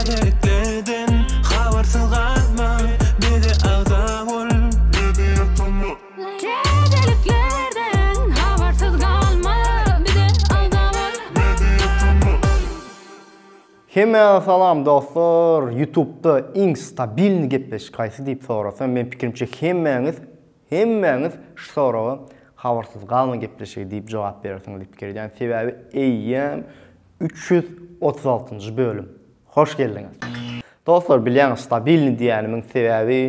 Täzeliklerden habarsyz galma bize agza bol. Täzeliklerden habarsyz galma bize agza bol. Hemmäňize salam dostlar! Youtubeda iň stabilny gepleşik haýsy diýip sorasam men pikirimçe hemmäňiz hemmäňiz şu soraga habarsyz galma gepleşigi diýip jogap berersiňiz diýip pikir edýän sebäbi eýýäm 336-njy bölüm. Hoş geldiňiz. Dostlar bilýäňiz stabilny diýýänimiň sebäbi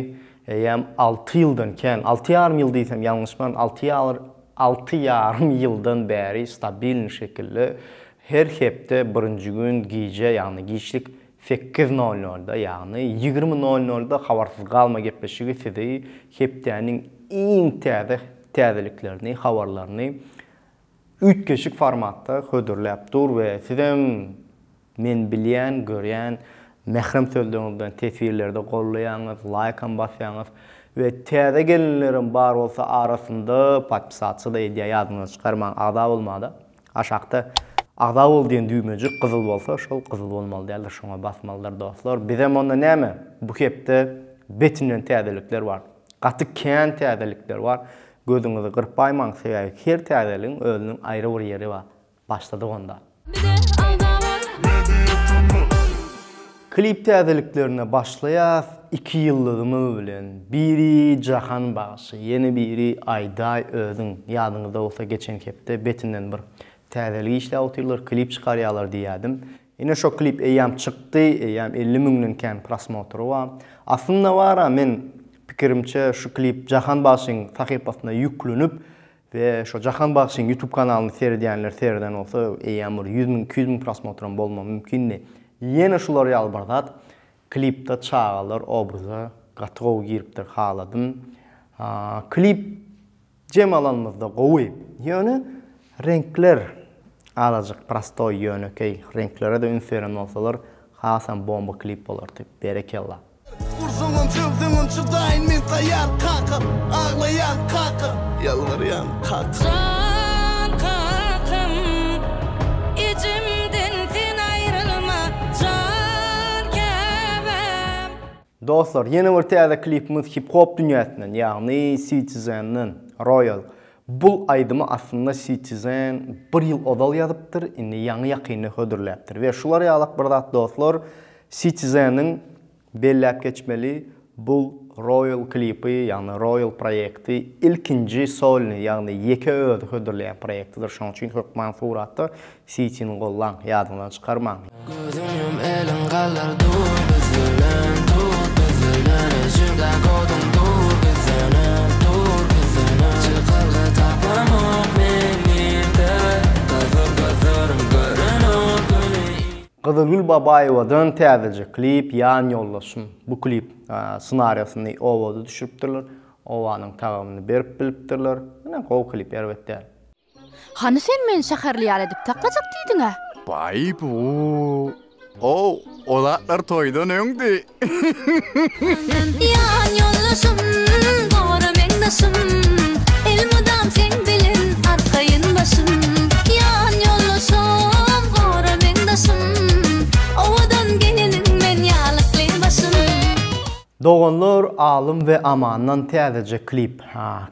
eýýäm alty ýyldan kän, alty ýarym ýyl diýsem ýalňyşman alty alty ýarym ýyldan bäri stabilny şekilde her hepde birinji gün gije ýagny giçlik sekiz nol nolda ýagny 20 nol nolda habarsyz galma gepleşigi sizi hepdäniň iň täze täzeliklerini habarlaryny üýtgeşik formatda hödürläp dur we sizem men bilýän, görýän mährem sözleriňiz bilen teswirlerde gollaýaňyz, laýkam basýaňyz we täze gelenlerem bar bolsa arasynda podpisatsa-da edýär ýadyňyzdan çykarmaň agza bolmada aşakda agza bol diýen düwmejik gyzyl bolsa şol gyzyl bolmaly däldir şoňa basmalydyr dostlar bizem onda näme bu hepde betinden täzelikler bar gaty kän täzelikler bar Gözüňizi gyrpaýmaň sebäbi her täzeligiň özüniň aýry bir ýeri bar. Başladyk onda. Klip täzeliklerine başlaýas iki ýyldyzymyz bilen. Biri Jahan bagşy, ýene biri Aýdaý özüň. Ýadyňyzda bolsa geçen hepde betinden bir täzelik işläp otyrlar, klip çykarýarlar diýýädim. Ine şo klip eýýäm çykdy, eýýäm 50 müňden kän prosmotry bar. Aslynda bara men pikirimçe şu klip Jahan bagşyň sahypasyna ýüklenip we şo Jahan bagşyň YouTube kanalyny seredýänler sereden bolsa eýýäm bir 100 müň 200 müň prosmotram bolmagy mümkindi. Ýene şular ýaly bir zat klipde çagalar obraza gaty gowy giripdir haladym. Klip Jem alanymyzda gowy. Ýöne reňkler azajyk prostoý ýönekeý. Reňklere-de üns beren bolsalar hasam bomba klip bolardy. Berekella. Ursaňam sögseňem çydaýyn men taýýar kaka Aglaýan kaka ýalbarýan kaka. Jan kakam ejemden sen aýrylma jan käbäm. Dostlar ýene bir täze klipimiz hip hop dünýäsinden ýagny Citizen-den Royal. Bul aýdymy aslynda Citizen bir ýyl ozal ýazypdyr indi ýaňy ýakynda hödürläpdir we şular ýalak bir zat dostlar Citizen-iň belläp geçmeli bul Royal klipi ýagny Royal proýekti ilkinji solny ýagny ýeke özi hödürleýän proýektidir şoň üçin hökman suratda City-ni gollaň ýadyňyzdan çykarmaň. Gözüň ýum eliň galar dur biz bilen dur biz bilen Öçürdä koduň dur gizlenip dur gizlenip Çykalga tapamok men nirde Gyzyl gözlerim görenok güni. Gyzylgül Babaýewadan täzeje klip Ýan ýoldaşym. Bu klip ssenariýasyny obada düşüripdirler. Obanyň tagamyny berip bilipdirler. Ine gowy klip erbet däl. Hany sen meni şäherli ýaly edip saklajak diýdiň-ä? Baý bu. O, o zatlar toýdan öňdi. Ýan ýoldaşym, gora meň daşym, Elmydam seň bilen arkaýyn başym. Ýan ýoldaşym, gora meň daşym, Owadan geliniň men ýalykly başym. Doganlar Alym we Amandan täzeje klip.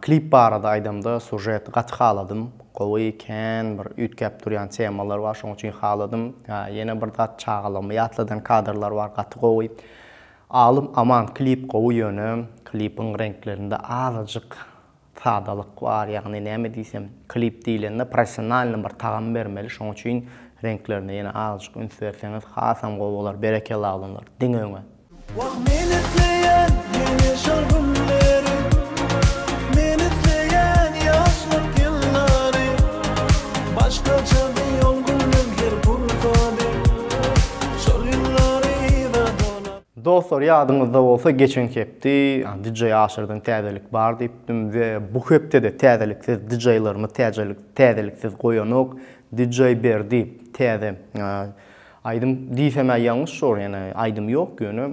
Klip barada aýdamda sužeti gaty haladym. Gowy kän bir üýtgäp durýan temalar bar şoň üçin haladym. Ýene bir zat çagalygymy ýatladan kadrlar bar gaty gowy. Alym Aman klip gowy ýöne klipiň reňklerinde azajyk Sadalyk bar, ýagny näme diýsem, klip diýlende professionalnyý bir tagam bermeli, şoň üçin reňklerine ýene azajyk üns berseňiz hasam gowy bolar, berekella oglanlar, diňe öňe. Wah men isleýän ýene şol günleri Men isleýän ýaşlyk ýyllary Başgaçady ol günleň her pursady Şol ýyllary yza dolap. Dostlar ýadyňyzda bolsa geçen hepde DJ Aşyrdan täzelik bar diýipdim we bu hepdede täzeliksiz DJ-larymyz täzeliksiz goýanok. DJ Berdi täze aýdym diýsemä ýalňyş bor ýöne aýdym ýok ýöne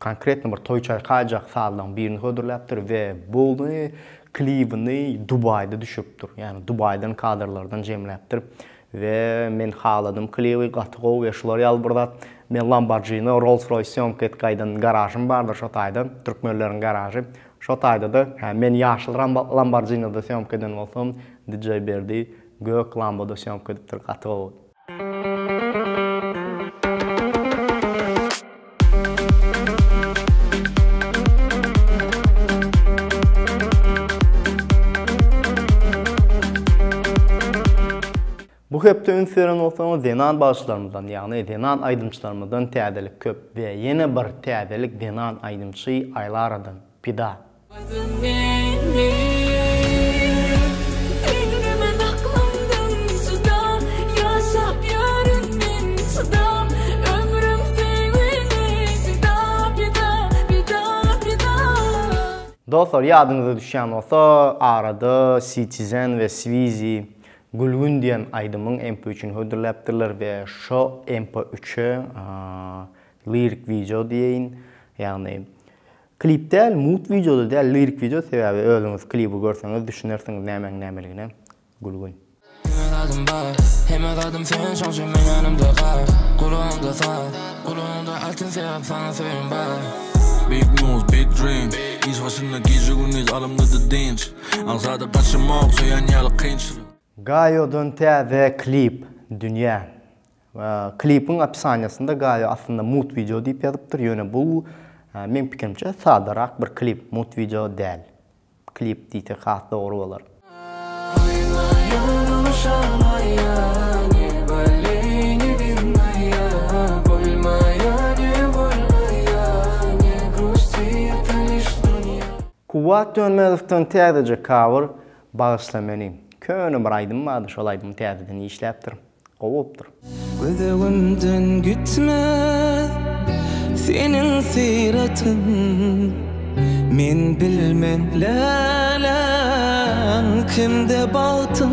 konkretno bir toý çaýkaýjak sazlaryň birini hödürläpdir we buny klibini Dubaýda düşüripdir ýagny Dubaýdan kadrlardan jemläpdir we men haladym klibi gaty gowy we şular ýaly bir zat. Men Lamborghini, Rolls Royce sýomka edip gaýdan garažym bardyr şo taýda, türkmenleriň garažy. Şo taýda-da, hä, men ýaşyl Lamborghinide sýomka eden bolsam, DJ Berdi gök Lamboda sýomka edipdir, gaty gowy. Bu hepde üns beren bolsaňyz zenan bagşylarymyzdan ýagny zenan aýdymçylarymyzdan täzelik köp we ýene bir täzelik zenan aýdymçy Aýlaradan, Pida. Dostlar ýadyňyza düşýän bolsa arada Citizen we Swizi Gülgün diýen aýdymyň MP üçini hödürläpdirler we şo MP üçe lirik wideo diýeýin, ýagny klip däl, mut wideo-da däl, lirik wideo, sebäbi özüňiz klibi görseňiz düşünersiňiz nämäň nämeligine. Gülgün. Hemme zadym bar, hemme zadym sen, şoň üçin meň ýanymda gal. Gulagyňda saz, gulagyňda altyn sebäp saňa söýgim bar. Big news, big dream Iş başynda gije-gündiz alymda-da dynç. Aňsada gaçamok söýen ýaly kynçylyk. Gaýodan täze klip, Dünýä. Klipiň opisaniýasynda Gaýo aslynda mut wideo diýip ýazypdyr, ýöne bu meň pikirimçe sadarak bir klip, mut wideo däl. Klip diýsek has dogry bolar. Kuwwat Dönmezowdan täzeje cover Bagyşla meni. Köne bir aýdym bardy şol aýdymy täzeden işläpdir. Gowy bolupdyr. Göz öňümden gitmez seniň syratyň Men bilmen läläm kimde bagtyň.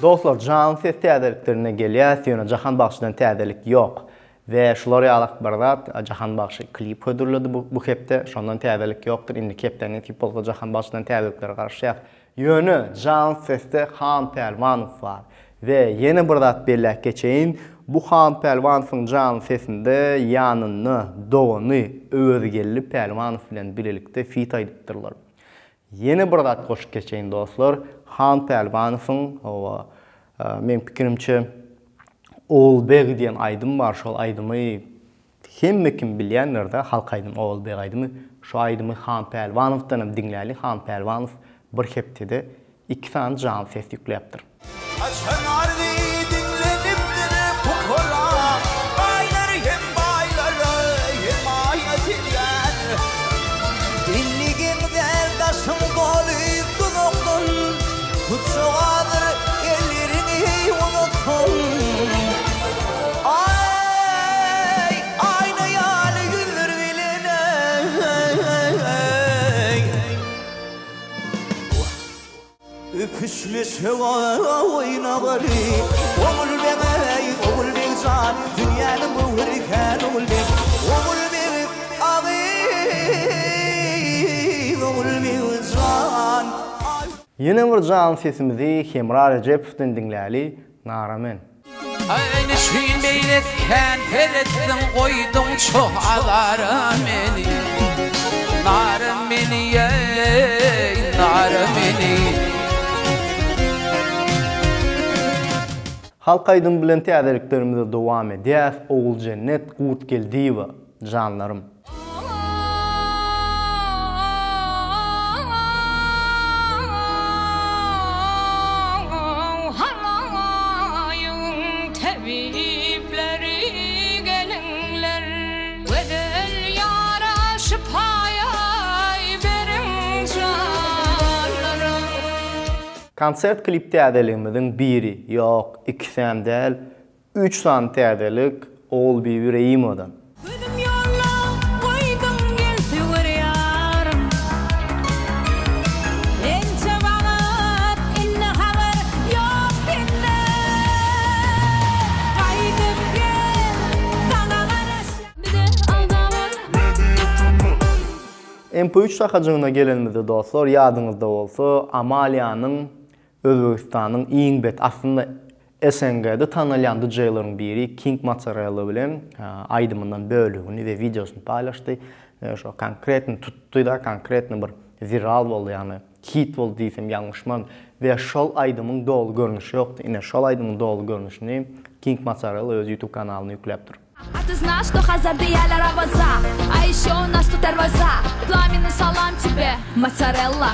Dostlar janly ses täzeliklerine gelýäs ýöne Jahan bagşydan täzelik ýok. We şular ýalak bir zat, Jahan bagşy klip hödürledi bu bu hepde, şondan täzelik ýokdur, indiki hepde nesip bolsa Jahan bagşydan täzeliklere garaşýas. Ýöne Jan sesde Han Pälwanow bar. We ýene bir zat belläp geçeýin, bu Han Pälwanowyň janly sesinde ýanynda dogany Öwezgeldi Pälwanow bilen bilelikde feat aýdypdyrlar. Ýene bir zat goşup geçeýin dostlar, Han Pälwanowyň hawa meň pikirimçe Ogulbeg diýen aýdym bar, şol aýdymy hemme kim bilýändir-de, halk aýdymy Ogulbeg aýdymy. Şo aýdymy Han Pälwanowdan hem diňläli, Han Pälwanow bir hepdede Iki sany janly ses ýükläpdir. Haçan arzy diňlenipdir pukara, Baýlar hem baýlara hemaýat edýär. Indi geň däl daşyň doly duzakdan, Tutjagadyr elleriňi uzatsaň. Aý, aýna ýaly ýüzler bilen-eý. Öpüşmeşe oýnaly Ogulbeg-eý, Ogulbeg jan, Dünýäniň göwheri kän Ogulbeg. Ogulbeg agyz, Ogulbeg jan. Ýene bir janly sesimizi Hemra Rejepowdan diňläli, Nara men. Aý neçüýn beýle kän seretdiň goýduň çoh azara meni Nara meni eý nara meni. Halk aýdym bilen täzeliklerimize dowam edýäs Oguljennet Gurtgeldiýewa janlarym. Halaýygyň tebipleri geliňler. Gözel ýara şypaýaý beriň janlarym. Konsert klip täzeligimiziň biri, ýok, ikisem däl, Üç sany täzelik Ogulbibi Reýimowadan. Gözüm ýolda goýduň gel söwer ýarym. Ençe wagt indi habar ýok senden. Gaýdyp gel saňa garaşýan. Bize agza bol. MP üç şahajygyna gelenimizde dostlar ýadyňyzda bolsa Amaliýanyň Özbegistanyň iň bet aslynda. SNG-de tanalýan DJ-leriň biri King Mozzarella bilen aýdymyndan bölegini we wideosyny paýlaşdy. We şo konkretno tutdy-da, konkretno bir wiral boldy, ýagny hit boldy diýsem ýalňyşman. We şol aýdymyň doly görnüşi ýokdy. Ine şol aýdymyň doly görnüşini King Mozzarella öz YouTube kanalyna ýükläpdir. A ty znaş şto Hazar diýýärler Awaza A ýeşe u nas tut Erwaza Plameny salam tebe Mozzarella.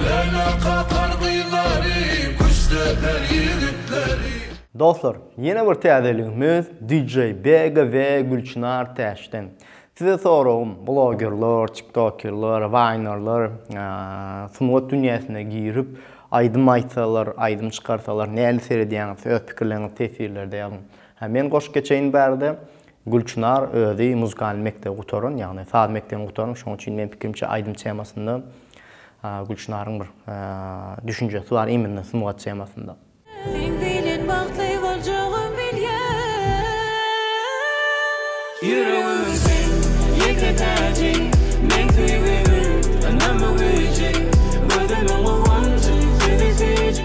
Lele kakar gyzlary, küştdeper ýigitleri. Dostlar, ýene bir täzeligimiz DJ Bega we Gülçynar Täçden. Size soragym, blogerler, tiktokerler, waýnerler sungat dünýäsine girip, aýdym aýtsalar, aýdym çykarsalar näli seredýäňiz? Öz pikirleriňizi teswirlerde ýazyň. Hä, men goşup geçeýin bärde, Gülçynar özi muzykalny mekdebi gutaran, ýagny saz mekdebini gutaran, şonuň üçin meň pikirimçe aýdym temasynda Gülçynaryň bir düşünjesi bar imенно sungat temasynda. Seň bilen bagtly boljagym bilýän. Ýüregim seň ýeke täji, meň söýgimiň ynamy güýji, gözümiň guwanjy, sözi süýji.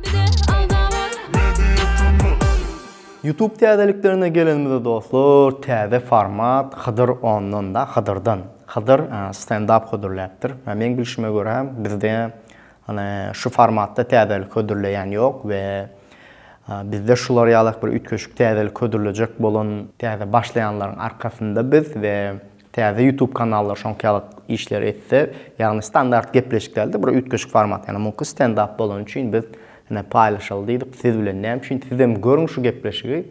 Bize agza bol. Youtube täzeliklerine gelenimizde dostlar täze format Hydyr ondan da Hydyrdan. Hydyr stand up hödürläpdir. Meň bilşime görä bizde Hany şu formatda täzelik hödürleýän ýok we bizde şular ýalak bir üýtgeşik täzelik hödürlejek bolan täze başlaýanlaryň arkasynda biz we täze YouTube kanallar şoňky ýalak işleri etse, ýagny standart gepleşik dälde bir üýtgeşik format, ýagny muňky stand up bolany üçin biz ine paýlaşaly diýdik siz bilen näme üçin sizem görüň şu gepleşigi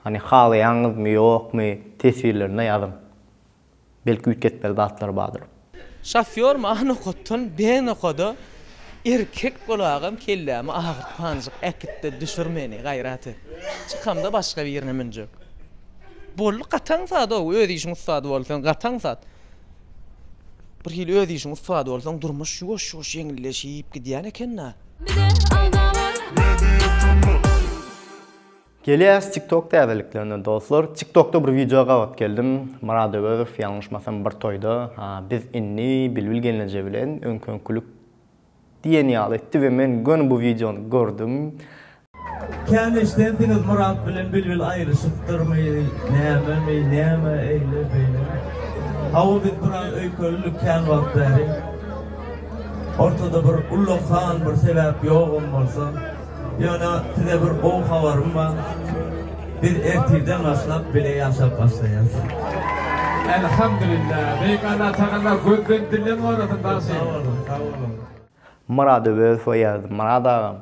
hany halaýaňyzmy ýokmy teswirlerinde ýazyň. Belki üýtgetmeli zatlar bardyr. Şofýormy A nokatdan B nokada erkek bolagam kellämi agyrtmanjyk äkitde düşür meni gaýrat et. Çykamda başga birine münjek. Boldy gaty aňsat-ow öz işiň ussady bolsaň gaty aňsat. Bir hili öz işiň ussady bolsaň durmuş ýuwaş-ýuwaş ýeňilleşip gidýän eken-dä. Bize agza bol. Gelýäs TikTok täzeliklerine dostlar. TikTokda bir wideo gabat geldim. Myrat Öwezow ýalňyşmasam bir toýda biz indi Bilbil gelneje bilen öňki-öňkülik diýen ýaly etdi we men göni bu wideony gördüm. Kän eşdensiňiz Myrat bilen Bilbil aýryşypdyrmy, nämemi, näme eýle beýle. Hawa biz biraz öýkelilik kän wagt bäri. Ortada bir ullakan bir sebäp ýogam bolsa. Ýöne size bir gowy habarym bar. Biz ertirden başlap bile ýaşap başlaýarys. Elhamdülillah. Beýik Allah Tagalla gözden dilden gorasyn bagşy. Sag boluň, sag boluň. Myrat Öwezowa ýazdym. Myrat agam,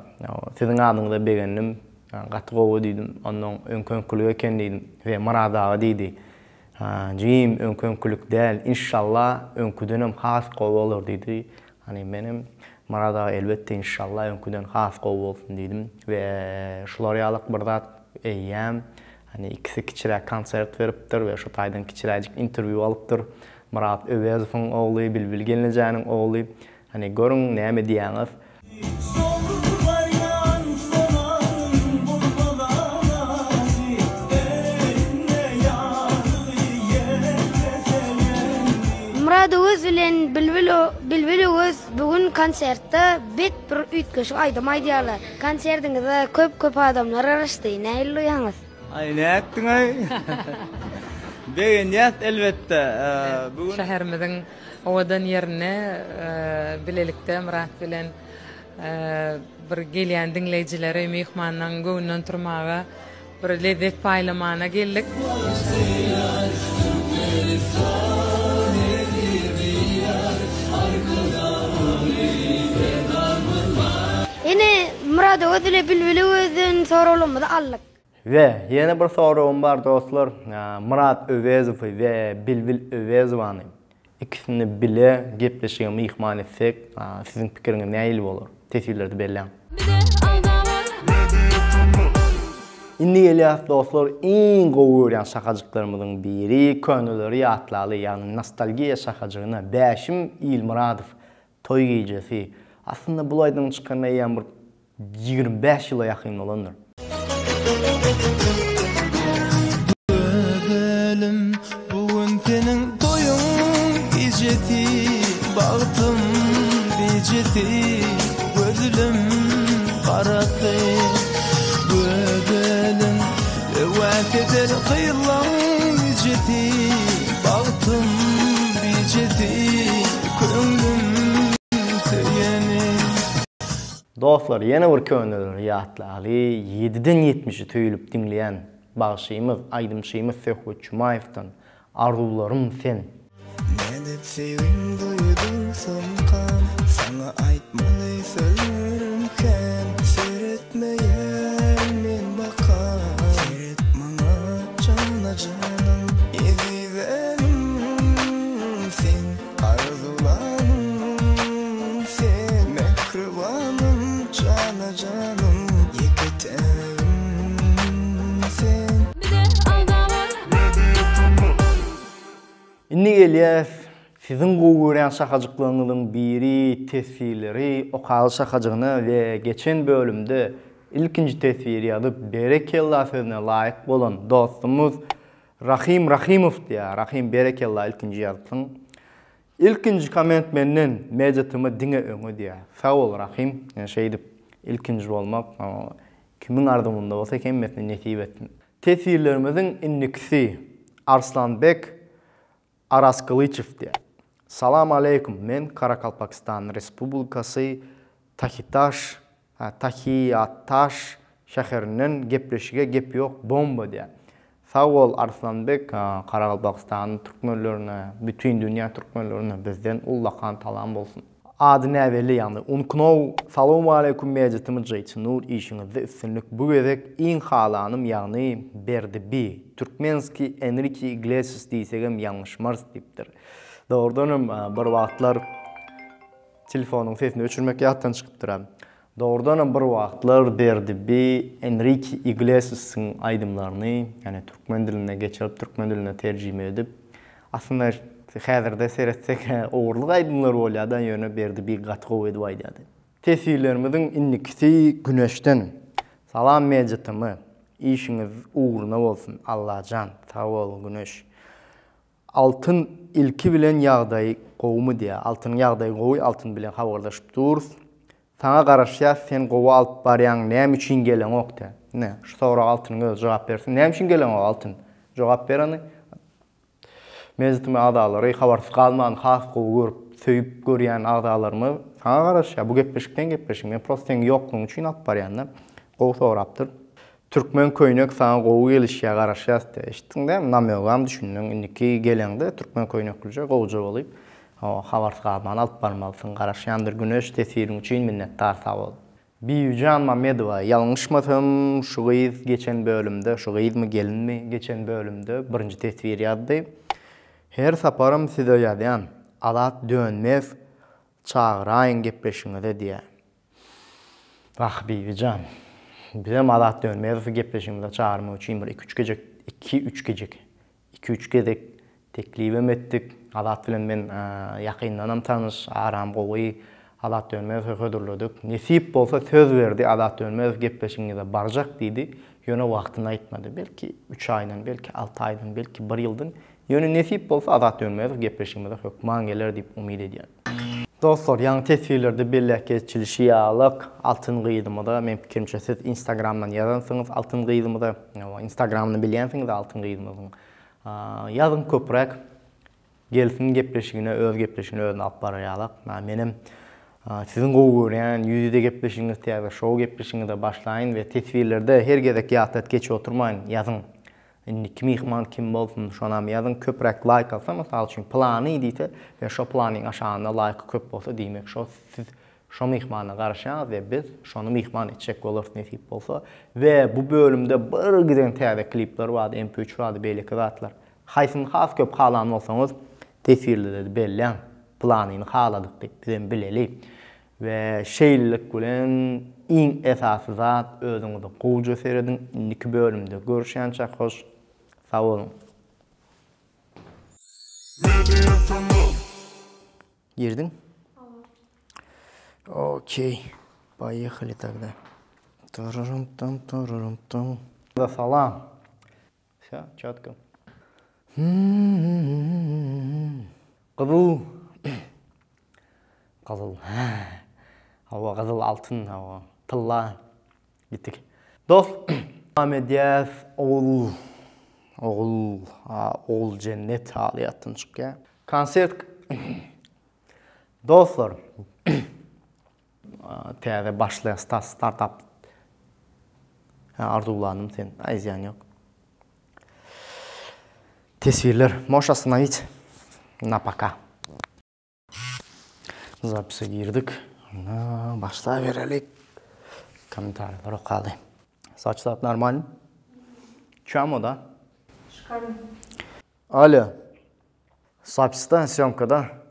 siziň adyňyza begendim. Gaty gowy diýdim. Onnoň öňki-öňkülik eken diýdim. We Myrat aga diýdi. Jigim, öňki-öňkülik däl, inşallah öňküdenem has gowy bolar diýdi. Hany menem Myrat aga elbetde inşallah öňküden has gowy bolsun diýdim we şular ýalak bir zat eýýäm hany ikisi kiçiräk konsert beripdir we şo taýdan kiçiräjik interwýu alypdyr Myrat Öwezowyň ogly Bilbil gelnejäniň ogly hany görüň näme diýýäňiz. Solup barýan sonanym bolmaz alajy, Elinde ýazygy ýel keselendi. Myrat Öwez bilen Bilbil Bilbil Öwez bu gün konsertde bet bir üýtgeşik aýdym aýdýarlar. Konsertiňize köp köp adamlar garaşdy. Nähili duýýaňyz? Aý nätdiňaý? Begenýäs elbetde. Bu gün Şäherimiziň owadan ýerinde bilelikde Myrat bilen bir gelýän diňleýjileri, myhmanlaryň göwnünden turmaga, bir lezzet paýlamana geldik. Ine, Myrat Öwez ile Bilbil Öwezden soraglarymyzy aldyk. We ýene bir soragym bar dostlar, Myrat Öwezowy we Bilbil Öwezowany ikisini bile gepleşige myhman etsek siziň pikiriňiz nähili bolar? Teswirlerde belläň. Bize agza bol. Indi gelýäs dostlar iň gowy görýän şahajyklarymyzyň biri köneleri ýatlaly ýagny nostalgiýa şahajygyna Bäşim Ilmyradow toý gijesi aslynda bul aýdymyň çykanyna eýýäm bir 25 ýyla ýakyn bolandyr. Gözelim bu gün seniň toýuň gijesi Bagtym bijesi gözelim gara. Daşdaky gözelim Öwäseder gyzlaň nijesi Bagtym bijesi Köňlüm söýeni. Dostlar ýene bir köneleri ýatlaly ýediden ýetmişi söýülip diňleýän bagşymyz aýdymçymyz Söhbet Jumaýewden Arzuwlarym sen. Nädip söýgim duýdursamkam Saňa aýtmaly sözlerim kän Seretmeýän men baka Seret maňa jana janym Ezizemim sen Arzuwlanym sen Mähribanym jana janym Ýeke tägim sen. Indi gelýäs siziň gowy görýän şahajyklaryňyzyň biri teswirleri okaly şahajygyna we geçen bölümde ilkinji teswiri ýazyp berekella sözüne laýyk bolan dostumyz Rahym Rahymow diýýär Rahym berekella ilkinji ýazypsyň. Ilkinji komment menden Media-TM diňe öňe diýýär. Sag bol Rahym şeýdip ilkinji bolmak kimiň arzuwynda bolsa hemmesine nesip etsin. Teswirlerimiziň indikisi Arslanbek Arazkylyçew diýýär. Salam aleýkum men Karakalpakistan Respublikasy Tahitaş Tahiýataş şäherinden gepleşige gep ýok bomba diýýär. Sag bol Arslanbek Karakalpakistanyň türkmenlerine bütin dünýä türkmenlerine bizden ullakan salam bolsun. Ady näbelli ýagny Unknow Salowmaleýkum Media Tm Jeýtnur işiňizde üstünlik bu gezek iň halanym ýagny Berdi bi Türkmenskiý Enrique Iglesias diýsegem ýalňyşmarys diýipdir. Dogrudanam bir wagtlar Telefonyň sesini öçürmek ýatdan çykypdyr-a. Dogrudanam bir wagtlar Berdi bi Enrique Iglesiasyň aýdymlaryny, ýagny türkmen diline geçirip, türkmen diline terjime edip, aslynda häzirde seretsek ogurlyk aýdymlar bolýar-da, ýöne Berdi bi gaty gowy edip aýdýardy. Teswirlerimiziň indikisi Güneşden. Salam Media TM. Işiňiz ugruna bolsun Allajan. Sag bol Güneş. Altyn ilki bilen ýagdaýy gowumy diýä. Altynyň ýagdaýy gowy Altyn bilen habarlaşyp durus. Saňa garaşýas sen gowy alyp barýaň näme üçin geleňok diýä. Ine şu soraga Altynyň özi jogap bersin. Näme üçin geleňok Altyn? Jogap ber hany. Mejlisiň agzalary habarsyz galman has gowy görüp söýüp görýän agzalarymyz saňa garaşýar. Bu gepleşik seň gepleşigiň. Men prosta seň ýoklugyň üçin alyp barýan-da. Gowy sorapdyr. Türkmen köýnek saňa gowy gelişýä garaşýas diýä eşitdiň dämi namýogam düşündiň indiki geleňde türkmen köýneklije gowja bolyp hawa habarsyz galman alyp barmalysyň garaşýandyr Güneş teswiriň üçin minnetdar sag bol. Bibijan Mamedowa ýalňyşmasam şu gyz geçen bölümde şu gyzmy gelinmi geçen bölümde birinji teswir ýazdy. Her saparam size ýazýan Azat Dönmez çagyraýyň gepleşigiňize diýä. Wah, Bibijan. Bizem Azat Dönmezowy gepleşigimize çagyrmak üçin bir iki-üç gejek, iki-üç gejek, iki-üç gezek teklibem etdik. Azat bilen men ýakyndanam tanyş, aram gowy. Azat Dönmezowy hödürledik. Nesip bolsa söz berdi, Azat Dönmezow gepleşigiňize barjak diýdi. Ýöne wagtyny aýtmady. Belki üç aýdan, belki alty aýdan, belki bir ýyldan. Ýöne nesip bolsa Azat Dönmezow gepleşigimize hökman geler diýip umyt edýän. Dostlar ýaňy teswirlerde belläp geçilişi ýalyk Altyn gyzymyza meň pikirimçe siz instagramdan ýazansyňyz Altyn gyzymyza instagramyny bilýänsiňiz Altyn gyzymyzyň ýazyň köpräk gelsin gepleşigine öz gepleşigini özüne alyp barar ýalak menem siziň gowy görýän ýüz ýüze gepleşigiňiz täze şou gepleşigiňize başlaýyn we teswirlerde her gezek ýatlat geçip oturmaýyn ýazyň Indiki myhman kim bolsun şonam ýazyň köpräk laýk alsa mysal üçin plany diýse we şo planyň aşagynda laýky köp bolsa diýmek şo siz şo myhmana garaşýaňyz we biz şony myhman etjek bolarys nesip bolsa we bu bölümde bir giden täze klipler bardy mp üç bardy beýleki zatlar haýsyny has köp halan bolsaňyz teswirlerde belläň planyny haladyk diýip bizem bileli We şeýlelik bilen iň esasy zat özüňize gowja serediň indiki bölümde görüşýänçä hoş sag boluň. Girdiň? Okey. Poýehali togda. Tararam tam tararam tam. Salam. Wsё, çotko. Gyzyl Gyzyl. Hawa, gyzyl altyn, hawa, tylla. Gitdik. Dost, dowam edýäs. Ogul, Ogul, Oguljennet haly ýatdan çykýar. Konsert Dostlar, täze başlaýan startap. Hä, arzuwlanym sen. Aý, zyýan ýok. Teswirler. Możesz oстановить na пока. Zapise girdik. Onda başlabereli. Kommentariýalar okaly. Saç zat normalny? Çamo da? Şikarny. Alýo. Zapisda, sýomkada.